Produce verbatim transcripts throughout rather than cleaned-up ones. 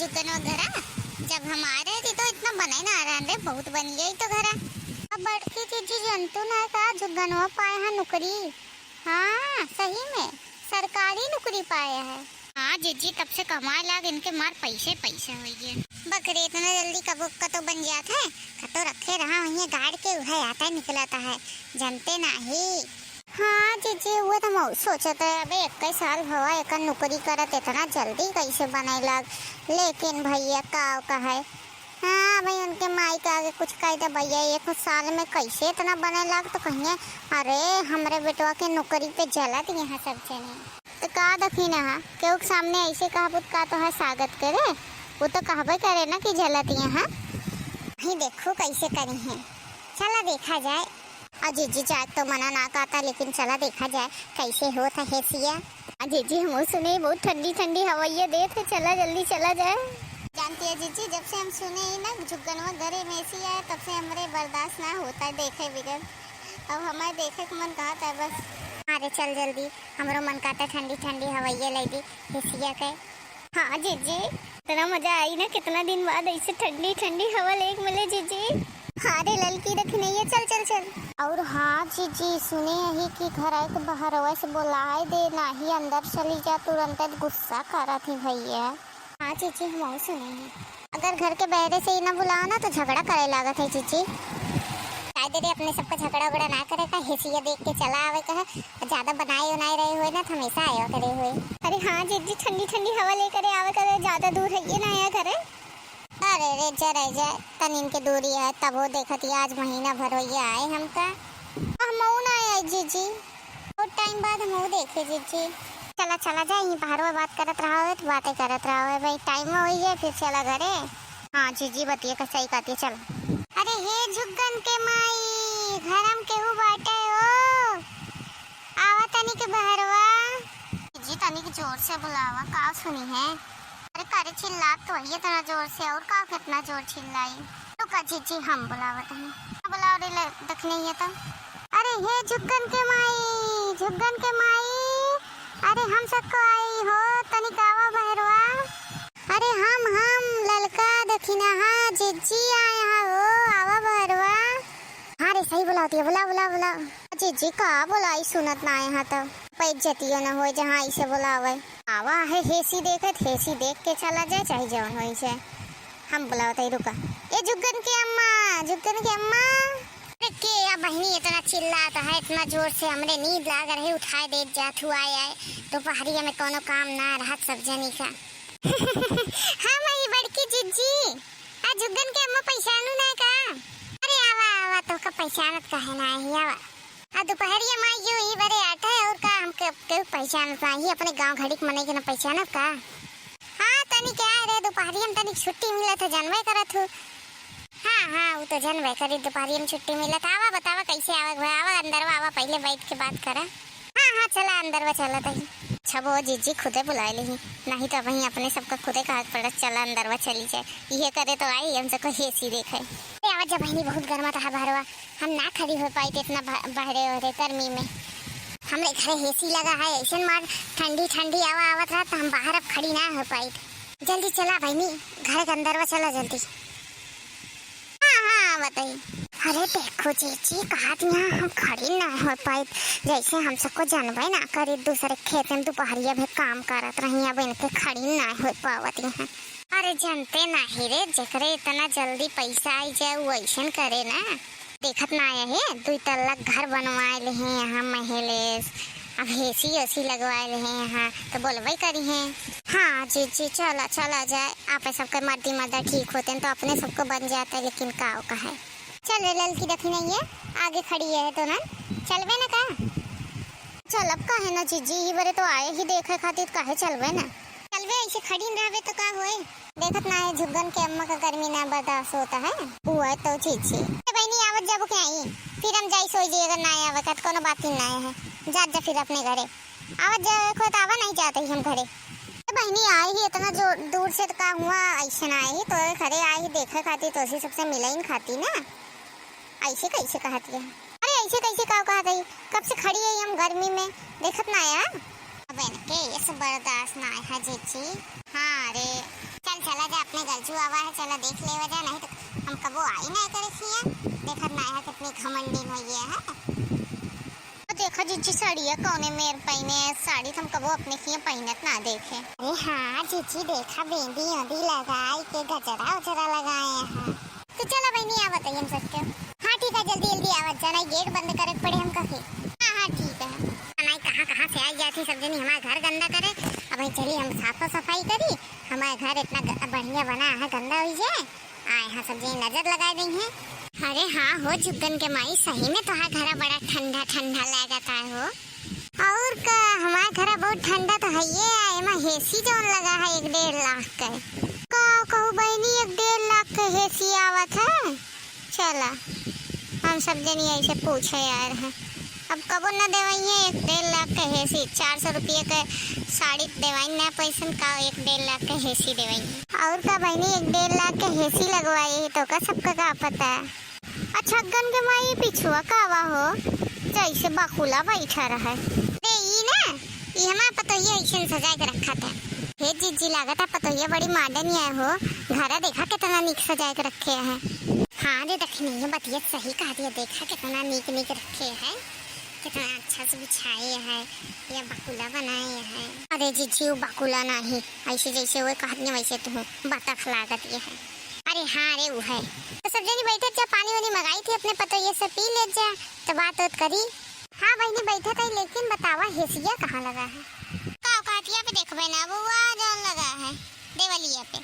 झुग्गनवा घरा जब हम आए रहे थी तो इतना बने ना रहन रे, बहुत बन गई तो घरा। अब बड़की जीजी जनतू ना का झुग्गनवा पाए हैं नौकरी। हाँ, सही में सरकारी नौकरी पाए है। हाँ जीजी, तब से कमाए लाग इनके मार पैसे पैसे होइए। बकरे इतना जल्दी कबो कतो बन जात है, कतो रखे रहा वहीं गाड़ के उहे आता निकलता है, जनते नाही। हाँ जीजी, वो तो मऊ सोचत है, अबे इक्कीस साल भवा एकर नौकरी करत, इतना जल्दी कैसे बने लाग। लेकिन भैया का कहे, हाँ भाई, उनके माई के आगे कुछ कह दे भैया, एक साल में कैसे इतना बने लाग, तो कहिए, अरे हमरे बेटवा के नौकरी पे जलत यहाँ सब जने। तो का दखिन हा, केहू के सामने ऐसे कहबू त का तोहार स्वागत करे? वो तो कहबे करे ना कि जलत यहाँ। वही देखू कैसे करी है, चला देखा जाए। अ जीजी, जाए तो मना ना कहता, लेकिन चला देखा जाए कैसे होत है हेसिया। अ जीजी, हमहू सुने बहुत ठंडी ठंडी हवैया देत है, चला जल्दी चला जाए। जानती है जीजी, जब से हम सुने ही ना झुग्गनवा घरे में एसी है, तब से हमरे बर्दाश्त ना होता है देखे बिगर। अब हमारे देखे के मन कहत है बस। अरे चल जल्दी, हमरो मन कहता है ठंडी ठंडी हवैया ले दी हेसिया के। हाँ जीजी, इतना मजा आई ना, कितना दिन बाद ऐसे ठंडी ठंडी हवा लेके मिले जीजी। हाँ रे ललकी रखी नहीं है, चल चल चल। और हाँ जीजी, सुने यही कि घर के बहरवा से बोलाए दे, नाही अंदर चली जा, तुरंत गुस्सा करत ही भैया। हाँ जीजी, हम सुने ही। अगर घर के बहरे से ही ना बुलाओ ना तो झगड़ा करे लागत है जीजी। काय दे रे, अपने सबका झगड़ा उगड़ा ना करे का, हेसिया देख के चला आवे का है। ज्यादा बनाए उनाए रहे हुए ना, तो हमेशा आया करे हुए। अरे हाँ जीजी, ठंडी ठंडी हवा लेकर आवे करे, ज्यादा दूर है ये ना आया करे। अरे रे, जरे जे तनिन के दूरी है, तब वो देखत ही आज महीना भर हो ये आए हमका। हमहू ना आए जीजी, बहुत टाइम बाद हमहू देखे जीजी। चला चला जाए, यहीं बाहरवा बात करत रहा है तो बातें करत रहा है भाई, टाइम हो गई है, फिर चला घरे। हाँ जीजी, बतिया का सही कहती है, चला। अरे हे झुग्गन के माई, घर में केहू बाटे हो? आवा तनी के बहरवा। जीजी, तनी के जोर से बुलावा, का सुनी है? अरे करे चिल्लात तो है इतना जोर से, और का कितना जोर चिल्लाई? रुका जीजी, हम बुलावत हई। बुलाओ रे, ले, दखिनैया तो। अरे हे झुग्गन के माई, झुग्गन के माई, अरे हम सबको आई हो, तनी आवा बहरवा। अरे हम, हम ललका दखिनहा जीजी आए हैं हो, आवा बहरवा। हाँ रे, सही बुलावत है, बुला, बुला, बुला। जीजी का बोलाई, सुनत ना आए हैं तो बेइज्जतियो न होए जहाँ ऐसे बुलावे। आवा है हेसी देखत, हेसी देख के चला जाए, चाहे जौन होई से। हम बुलावत है, रुका। ए झुग्गन के अम्मा, झुग्गन के अम्मा। अरे के या बहिनी इतना चिल्लात है, इतना जोर से, हमरे नींद लाग रही, उठाए देत जात हूँ, आए, आए। दोपहरिया में कोनो काम ना रहत सब जनी का। हाँ, माई बड़की जिज्जी, आ झुग्गन के अम्मा पहचानू ना का? अरे आवा, आवा, तोहका पहचानत काहे ना ही, आवा। आ दुपहरिया माई जो ही बरे आटा है, और का हमके केहू पहचानत ना ही, अपने गाँव घड़ी के मनई के ना पहचानत का? हाँ, तनी क्या है रे, दुपहरिया में तनी छुट्टी मिलत है, जानबे करत हूँ। हाँ, हाँ, वो तो जानबे करी, दुपहरिया में छुट्टी मिलत। आवा, बतावा कैसे आवे के बा? आवा अंदरवा, आवा, पहले बैठ के बात करा। हाँ, हाँ, चला अंदरवा चला तही। अच्छा वो जीजी खुदे बुलाए लेही, नहीं तो वहीं अपने सबका खुदे कहा के पड़त, चला अंदरवा चली जाए। इहे करे तो आई, हम सबको हेसी देखे। ए, आवा जा बहिनी, बहुत गर्मा था बहरवा, हम ना खड़ी हो पाई इतना ब-, बहरे ओहरे गर्मी में। हमरे घरे हेसी लगा है, ऐसे मार ठंडी ठंडी हवा आवत रहा, तो हम बाहर अब खड़ी ना हो पाई। जल्दी चला बहिनी, घर के अंदरवा चला जल्दी। हाँ, हाँ, बताई। अरे देखो जीजी, कहत यहाँ हम खड़ी ना हो पाई, जैसे हम सबको जानबे ना करी, दूसरे खेत में दुपहरिया भी काम करत रही, अब इनके खड़ी ना हो पावत यहाँ। अरे जनते नाही रे, जेकरे इतना जल्दी पैसा आई जाए, वो ऐसन करे ना। देखत ना आए हे, दुई तल्ला घर बनवाए ले हैं यहाँ महलेस, अब हेसी ओसी लगवाए ले हैं यहाँ, तो बोलबे करी हैं। हाँ जीजी, चला, चला जाए, आप सबके मर्दी मर्दा ठीक होते हैं तो अपने सबको बन जाते, लेकिन का कहे। चल रे ललकी, देखी नहीं है, आगे खड़ी है तो ना, चलबे ना का? चल अब काहे ना जीजी, ई बरे तो आए ही देखे खातिर, काहे चलबे ना? चलबे, ऐसे खड़ी न रहबे तो का होए? देखत ना है झुग्गन के अम्मा का गर्मी ना बर्दाश्त होता है। हुआ तो जीजी। ए बहिनी, आवत जाबो के आई, फिर हम जाई सोई जी, अगर ना आवे का तो कोनो बात ही ना है। जा जा फिर अपने घरे। आवत जाए को तो आवा नहीं जाते ही हम घरे। ए बहिनी, आई ही इतना जो दूर से तो का हुआ, ऐसे ना आई ही तो घरे आई ही देखे खातिर, तो उसी सबसे मिले ही खातिर ना। ऐसे कैसे कहत है? अरे ऐसे कैसे का कहत है? कब से खड़ी है हम गर्मी में, देखत ना आया? अब इनके ये सब बर्दाश्त ना है जीजी। हाँ रे, चल, चला जा, अपने गलजू आवा है, चला देख लेवा जा, नहीं तो हम कबो आई ना करे खिया। देखत ना है कितनी घमंडी भइया है। तो देखा जिज्जी, साड़िया कौने मेर पहिने है, साड़ी तो हम कबो अपने खिया पहिनत ना देखे। अरे हाँ जिज्जी, देखा बेंदी ओंदी लगाई के गजरा उजरा लगाए हैं। तो चला बहिनी, आवत है हम सबके। हाँ ठीक है, जल्दी जल्दी आवत जा, नहीं गेट बंद करे के पड़े हमका फिर। हाँ हाँ ठीक है। नहीं कहाँ कहाँ से आई जाती सब जनी हमारे घर गंदा करे। अब वहीं चली हम साफो सफाई करी, हमारे घर इतना ग-, बढ़िया बना है, गंदा हुई जाए, आए हाँ सब जनी नजर लगाए देंगे। अरे हाँ हो झुग्गन के माई, सही में तोहार घरा बड़ा ठंडा ठंडा लागत है हो। और का, हमार घरा बहुत ठंडा तो हइये है, एमा हेसी जौन लगा है एक डेढ़ लाख के। का कहू बहिनी, एक डेढ़ लाख के हेसी आवत है? चला, हम सब जनी ऐसे पूछे यार हैं। अब कबो न देवइये एक डेढ़ लाख के हेसी, चार सौ रुपये के साड़ी देवाइन ना पैसन का, एक डेढ़ लाख के हेसी देवाइन। और का बहिनी, एक डेढ़ लाख के हेसी लगवाई तो का, सबका का पता है। अच्छा, झुग्गन के माई, पिछुआ कावा हो, जैसे बकुला बैठा रहे। रे, ई ना, ई हमार पतोहिया ऐसन सजाए के रखा था। हे जिज्जी, लागत है पतोहिया बड़ी modern है हो, घरा देखा कितना नीक सजाए के रखे है। हाँ रे दखिनिया, बतिया सही कहा दिया, देखा कितना नीक नीक रखे है, कितना अच्छा से बिछाए है, या बकुला बनाए है। अरे जिज्जी, वो बकुला नाही, ऐसे जैसे वो कहत नहीं वैसे तू बतख लागत ये है। अरे हाँ रे, उ है। तो सब जनी बैठत जा, पानी वानी मंगाई थी अपने पतोहिया से, पी लेत जा, तो बात उत करी। हाँ बहिनी, बैठत है, लेकिन बतावा हेसिया कहाँ लगा है? का काटिया पे देखबे ना, वो आ जौन लगा है देवलिया पे।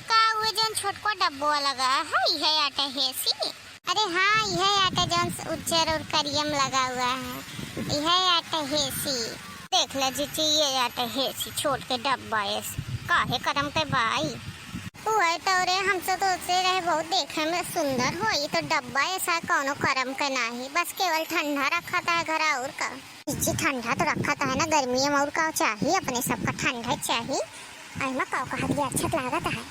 का हुए जौन छोटको डब्बो लगा है, इहे आटे हेसी? अरे हाँ, इहे आटे जौन उज्जर और करियम लगा हुआ है, इहे आटे हेसी। देख ले जीजी, ये आटे हेसी, छोट के डब्बा एस, काहे करम के बाई? उहे तो रे, हम तो सोचे रहे बहुत देखे में सुंदर हो, ये तो डब्बा ऐसा कौनो करम के नाही, बस केवल ठंडा रखा था घर और का। जीजी ठंडा तो रखा था है ना, गर्मी में और का चाहिए, अपने सबका ठंडा चाहिए। आई मा का कहत गया, अच्छा लागत है।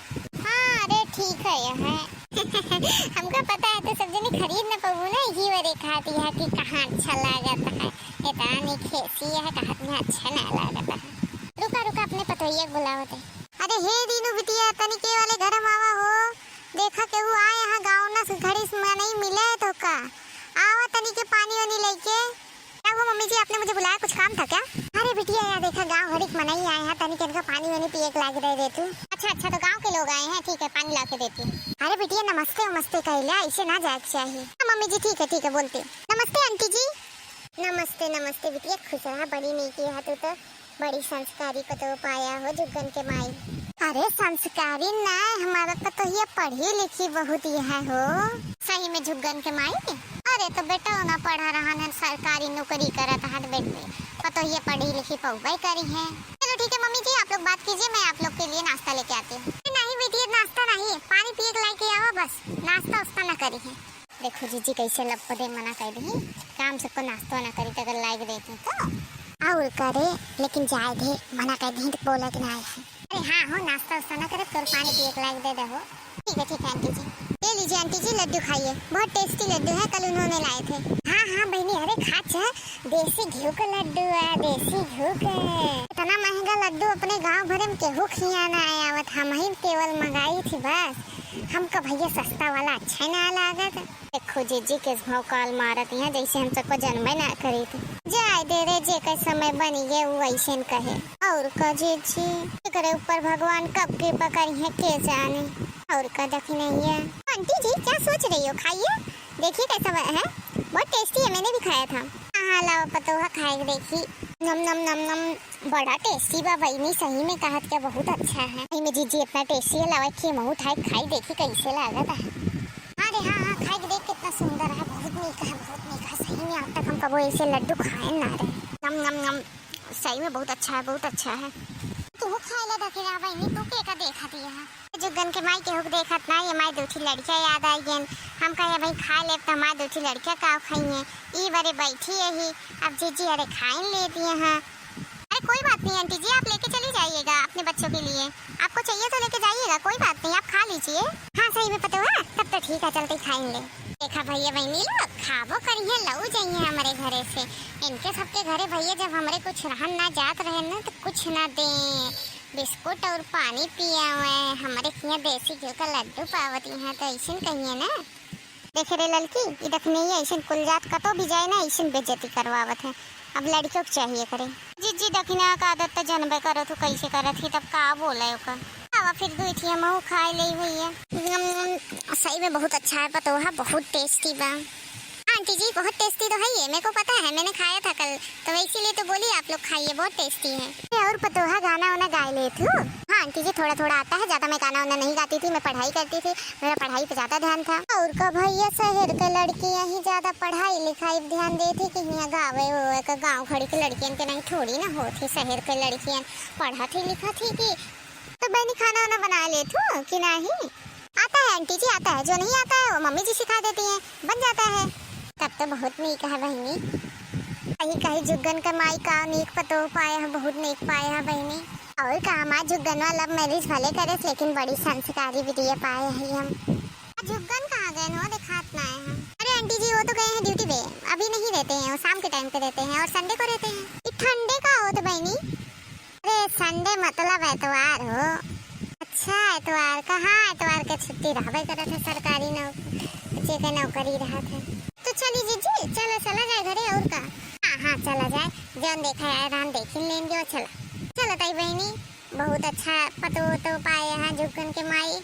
हाँ रे, ठीक है यह है। हमका पता है तो सब जने खरीद न पाबू ना, यही वरे कहत यह कि कहाँ अच्छा लागत है, इतना नहीं खेसी है, कहत में अच्छा ना लागत है। रुका रुका, अपने पतोहिया के बुलावत है। अरे हे दीनू बिटिया, तनी के वाले घर में आवा हो, देखा केहू आए यहाँ गाँव ना से घड़ी से नहीं मिले तो का, आवा तनी के पानी वानी लेके। क्या हुआ मम्मी जी, आपने मुझे बुलाया, कुछ काम था क्या? अरे बिटिया, यहाँ देखा गाँव भरी के मनई आए हैं, तनी के इनका पानी वानी पिए के लाके दे दे तू। अच्छा अच्छा, तो गाँव के लोग आए हैं, ठीक है, पानी ला के देती हूँ। अरे बिटिया, नमस्ते उमस्ते कहले, ऐसे ना जाए के चाहिए। हाँ मम्मी जी, ठीक है ठीक है, बोलती हूँ। नमस्ते आंटी जी। नमस्ते नमस्ते बिटिया, खुश रहा, बड़ी नीकी है तू तो। बड़ी संस्कारी पतोह पाया हो झुग्गन के माई। अरे संस्कारी ना, हमारा पतोहिया पढ़ी लिखी बहुत ही है हो। सही में झुग्गन के माई? अरे तो बेटा ना पढ़ा रहन है, सरकारी नौकरी करत हन बेटे, पतोहिया पढ़ी लिखी पौबे करी है। चलो ठीक है मम्मी जी, आप लोग बात कीजिए, मैं आप लोग के लिए नाश्ता लेके आती हूँ। नहीं बेटी, नाश्ता नहीं, पानी पिए के लाके आवा बस, नाश्ता उस्ता ना करी है। देखो जीजी कैसे लपदे मना कर दी, काम सबको नाश्ता ना करी तो अगर लाइक देती तो। और करे, लेकिन जाए दे, मना कर दी तो बोला कि ना आए हैं। अरे हाँ हो, नाश्ता उस्ता ना करे, तोर पानी पिए के लाइक दे दे हो। ठीक है ठीक है आंटी जी। ले लीजिए आंटी जी, लड्डू खाइए, बहुत टेस्टी लड्डू है, कल उन्होंने लाए थे। हाँ हाँ बहनी, अरे खा चा, देसी घी का लड्डू है, देसी घी के। इतना महंगा लड्डू अपने गांव भरे में केहू खिया ना आया आवत, हम ही केवल मंगाई थी बस। हमका भैया सस्ता वाला अच्छा ना लागत। देखो जीजी के भौकाल मारत यहाँ, जैसे हम सबको जन्मे ना करी थी। जाए दे रे, जे के समय बनी गए वो ऐसे न कहे। और का जीजी, एकरे ऊपर भगवान कब कृपा करी है के जाने। और का दखिनैया। आंटी जी क्या सोच रही हो, खाइए, देखिए कैसा बना है, बहुत टेस्टी है, मैंने भी खाया था। हाँ हाँ, लाओ पतोहा खाए के देखी। नम नम नम नम। बड़ा टेस्टी बा बहिनी, सही में कहत क्या बहुत अच्छा है। सही में जीजी इतना टेस्टी है, लावा खीर महू उठाए खाई देखी कैसे लागत है। अरे हाँ हाँ, खाई के देख कितना सुंदर है, बहुत नीक है, बहुत नीक है। सही में आज तक हम कबो ऐसे लड्डू खाए ना रहे। नम नम नम, सही में बहुत अच्छा है, बहुत अच्छा है। तू खाए ला दखिना बहिनी, तू के का देखा दिया है? जुगन के माई केहू के देखत ना, ये माई दू ठी लड़किया याद आई गेन। हम कहे भाई खा लेब तो हमार दू ठी लड़किया का खाइए। ई बरे बैठी यही, अब जीजी अरे खाइन ले दिए हैं। अरे कोई बात नहीं आंटी जी, आप लेके चली जाइएगा अपने बच्चों के लिए, आपको चाहिए तो लेके जाइएगा, कोई बात नहीं, आप खा लीजिए। हाँ सही में पतोहा, तब तो ठीक है, चलते ही खाएंगे। देखा भैया बहनी लोग खाबो करिए, लऊ जाइए हमारे घरे से। इनके सबके घरे भैया जब हमरे कुछ रहन ना जात रहे ना तो कुछ ना दे, बिस्कुट और पानी पिया हुए, हमरे हियाँ देसी घी का लड्डू पावत यहाँ तो ऐसन कहिए ना। देखे रे ललकी, ई दखिनही ऐसन कुल जात कतो भी जाए ना, ऐसन बेइज्जती करवावत है। अब लड़कियों के चाहिए करे। जिज्जी दखिना का आदत तो जनबे करो तू कैसे करत ही, तब का बोले ओकर। आवा फिर दुई थी हमहू खाए ले भैया। हम्म, सही में बहुत अच्छा है पतोहा, बहुत टेस्टी बा। आंटी जी, बहुत टेस्टी तो है ये, मेरे को पता है, मैंने खाया था कल, तो इसीलिए तो बोली आप लोग खाइए, बहुत टेस्टी है। ए, और पतोहा गाना वाना गाए ले तू? हाँ आंटी जी, थोड़ा थोड़ा आता है, ज्यादा मैं गाना वाना नहीं गाती थी, मैं पढ़ाई करती थी, मेरा पढ़ाई पे ज्यादा ध्यान था। और का भैया, शहर के लड़की यही ज्यादा पढ़ाई लिखाई पे ध्यान देती कि हियाँ गावे हुए का गाँव घड़ी के लड़कियन के नहीं थोड़ी ना होती, शहर के लड़कियन पढ़त ही लिखत ही कि। तो बहनी, खाना वाना बना ले तू कि नहीं? आता है आंटी जी, आता है, जो नहीं आता है वो मम्मी जी सिखा देती हैं, बन जाता है। तब तो बहुत नीक है बहनी। कहीं कहीं जुग्गन का माई का नीक पतोह पाए है, बहुत नीक पाए है बहनी। और का, हमार जुग्गन वाला love marriage भले करे, लेकिन बड़ी संस्कारी बिटिया पाए है हम। जुग्गन कहाँ गए हो, दिखात ना है हम। अरे आंटी जी, वो तो गए हैं ड्यूटी पे, अभी नहीं रहते हैं, वो शाम के टाइम पे रहते हैं और संडे को रहते हैं। ये ठंडे का होत बहनी? अरे संडे मतलब एतवार हो। अच्छा, एतवार का, हाँ, एतवार के छुट्टी रहबे करत है सरकारी नौकरी, जे के नौकरी रहत है। तो चली जीजी, चला, चला जाए घरे और का। हाँ, हाँ, चला जाए, जौन देखा है राम देखी लेंगे और चला। चला ताई बहनी, बहुत अच्छा पतो तो पाए हैं जुग्गन के माई,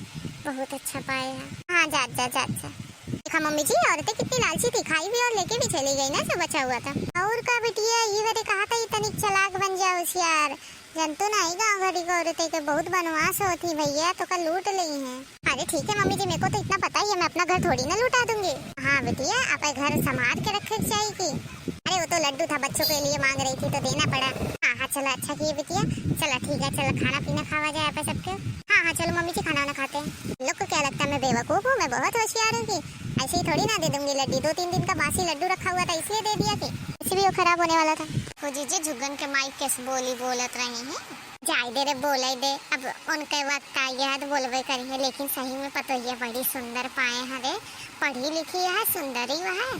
बहुत अच्छा पाए हैं। हाँ, जा, जा, जा, जा। देखा मम्मी जी, औरतें कितनी लालची थी, खाई भी और लेके भी चली गई ना, सब बचा हुआ था। और का बिटिया, ये बरे कहा था, ये तनिक चालाक बन जा, होशियार। जनतू नहीं, गाँव घड़ी के औरतें के बहुत बनवास होती भैया, तो का लूट ली हैं। अरे ठीक है मम्मी जी, मेरे को तो इतना पता ही है, मैं अपना घर थोड़ी ना लुटा दूंगी। हाँ बिटिया, आप घर संभाल के रखे के चाहिए कि। अरे वो तो लड्डू था, बच्चों के लिए मांग रही थी तो देना पड़ा। हाँ हाँ, चलो अच्छा किए बिटिया, चलो ठीक है, चलो खाना पीना खावा जाए आप सबके। हाँ हाँ, चलो मम्मी जी खाना वाना खाते हैं। लोग को क्या लगता है मैं बेवकूफ हूँ, मैं बहुत होशियार हूँ कि ऐसे ही थोड़ी ना दे दूंगी लड्डी। दो तीन दिन का बासी लड्डू रखा हुआ था इसलिए दे दिया कि। वैसे भी वो खराब होने वाला था। वो जीजी जुगन के माई कैसे बोली बोलत रही हैं। जाए दे रे, बोले दे, अब उनके वक्त आ गया है तो बोलबे करी है, लेकिन सही में पतोहिया बड़ी सुंदर पाए हैं रे, पढ़ी लिखी है, सुंदरी है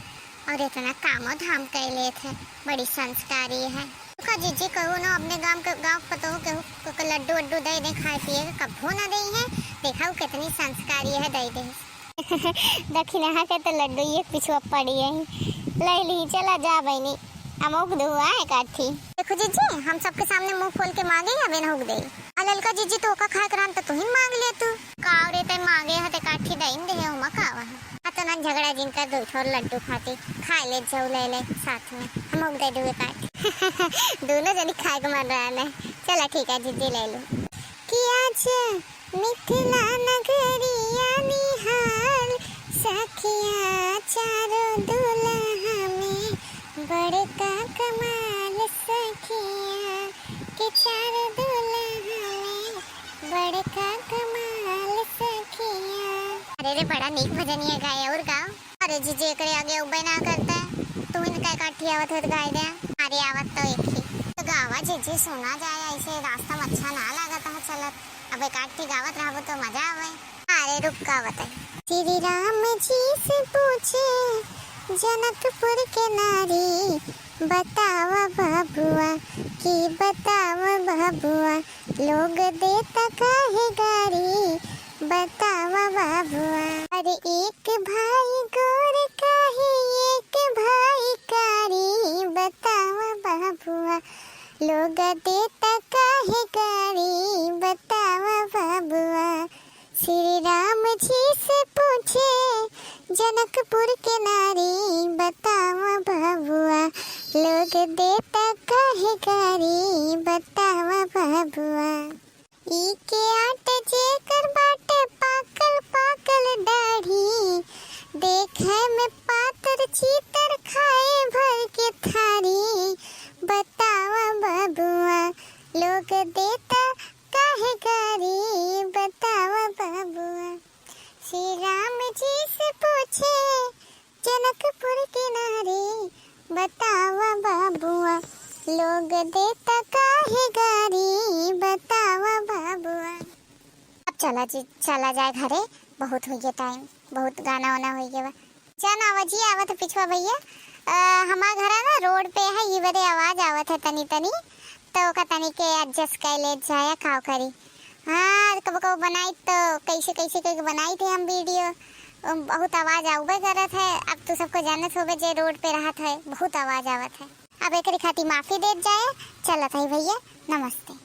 और इतना कामो धाम कर लेत है, बड़ी संस्कारी है। का जीजी कहू ना अपने गांव के, गांव के पतोह के, के लड्डू वड्डू दे दे खाए पिए के, कभो ना दे है। देखा वो कितनी संस्कारी है, दे दे। दखिनहा के तो लड्डू ये पिछुआ पड़ी है, ले ली, चला जा बहनी, अमुक दुआ है काठी। देखो जीजी, हम सबके सामने मुंह खोल के मांगे या बिन हुक दे। आ ललका जीजी तो का खाए करान तो तुहिन मांग ले तू। का रे ते मांगे हते काठी दइन दे है, उमा का वहाँ। आ तो ना झगड़ा जिन कर दो ठोर लड्डू खाती, खाए ले जाऊ ले ले साथ में, हम हुक दे दुए काठी। दोनों जनी खाए के मन रहा है। चला ठीक है जीजी ले लो। कि आज मिथिला नगरिया निहाल, सखिया चारों दुल्हा में बड़का कमाल सखिया, के चारों दुल्हा में बड़का कमाल सखिया। अरे रे, बड़ा नीक भजनिया गाए और गाओ। अरे जीजी, एकरे आगे उबे ना करता है, तू इनका काठी आवत होत गाय दे। अरे आवत तो एक ही तो गावा जीजी, सुना जाए ऐसे रास्ता में अच्छा ना लागत है चलत। अब एक आठ ठे गावत रहबो तो मजा आवे। अरे रुक, गावत है। श्री राम जी से पूछे जनकपुर के नारी, बतावा बाबुआ, की बतावा बाबुआ, लोग देता काहे गारी, बतावा बाबुआ। अरे एक भाई गोर काहे, एक भाई कारी, बतावा बाबुआ, लोग देता काहे गारी, बतावा बाबुआ। श्री राम जी से पूछे जनकपुर के नारी, बतावा बाबुआ, लोग देता काहे गारी, बतावा बाबुआ। ई के आट जेकर बाटे पाकल पाकल दाढ़ी, देखे में पातर चीतर खाए भर के थारी, बतावा बाबुआ, लोग देता काहे गारी, बतावा बाबुआ। श्री राम जी से पूछे जनकपुर के नारी, बतावा बाबुआ, लोग देता काहे गारी, बतावा बाबुआ। अब चला जी, चला जाए घरे, बहुत हो गया टाइम, बहुत गाना वाना हो गया बा। जान आवा जी, आवत है पिछुआ भैया। अ, हमार घर है ना रोड पे है, ये बदे आवाज आवत है तनी तनी, तो ओका तनी के adjust कर ले जाया, काव करी। हाँ, कबो कबो बनाई तो कैसे कैसे करके बनाई थे हम video। ओ, बहुत आवाज आउबे करत है। अब तू सबको जानत होबे जे road पे रहत है, बहुत आवाज आवत है। अब एकरी खातिर माफी देत जाए, चलत है भैया, नमस्ते।